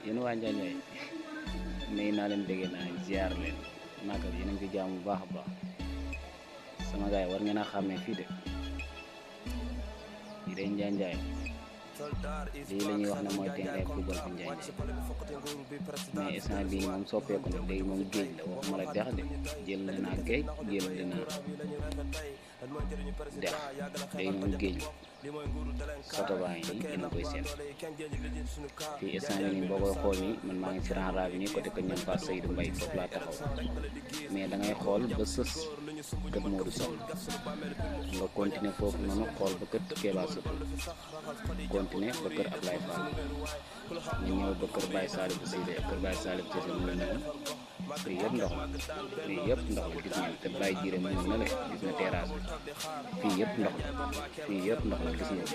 yéen waa Njaanjaay nuyu naa leen bëgg naa ziar leen màggal yéen a ngi ci jàmm bu baax a baax sama gars yi war ngeen a xàmmee fii de fii de Njaanjaay lii la ñuy wax ne mooy terrain football bi Njaanjaay mais instant bii moom soppeeku na léegi moom géej la waxuma la dex de jël naa géej jël naa dex léegi moom géej la soto baa ngi nii yéen a koy seen fii instant bii nii boo koy xool nii man maa ngi si rang bi nii côté ko ñoom Pape Seydou Mbaye foofu laa taxaw mais da ngay xool ba sës kër Modou Sow nga continuer foofu noonu xool ba kër Kéba Sow continuer ba kër Ablaye Fall nga ñëw ba kër Baye Salif Cissé kër Baye Salif Cissé mu ngi noonu fii yëpp ndox la fii yëpp ndox la gis ngeen te Baye Jiré mu ngi na le gis nga terrasse bi fii yëpp ndox la fii yëpp ndox la gis ngeen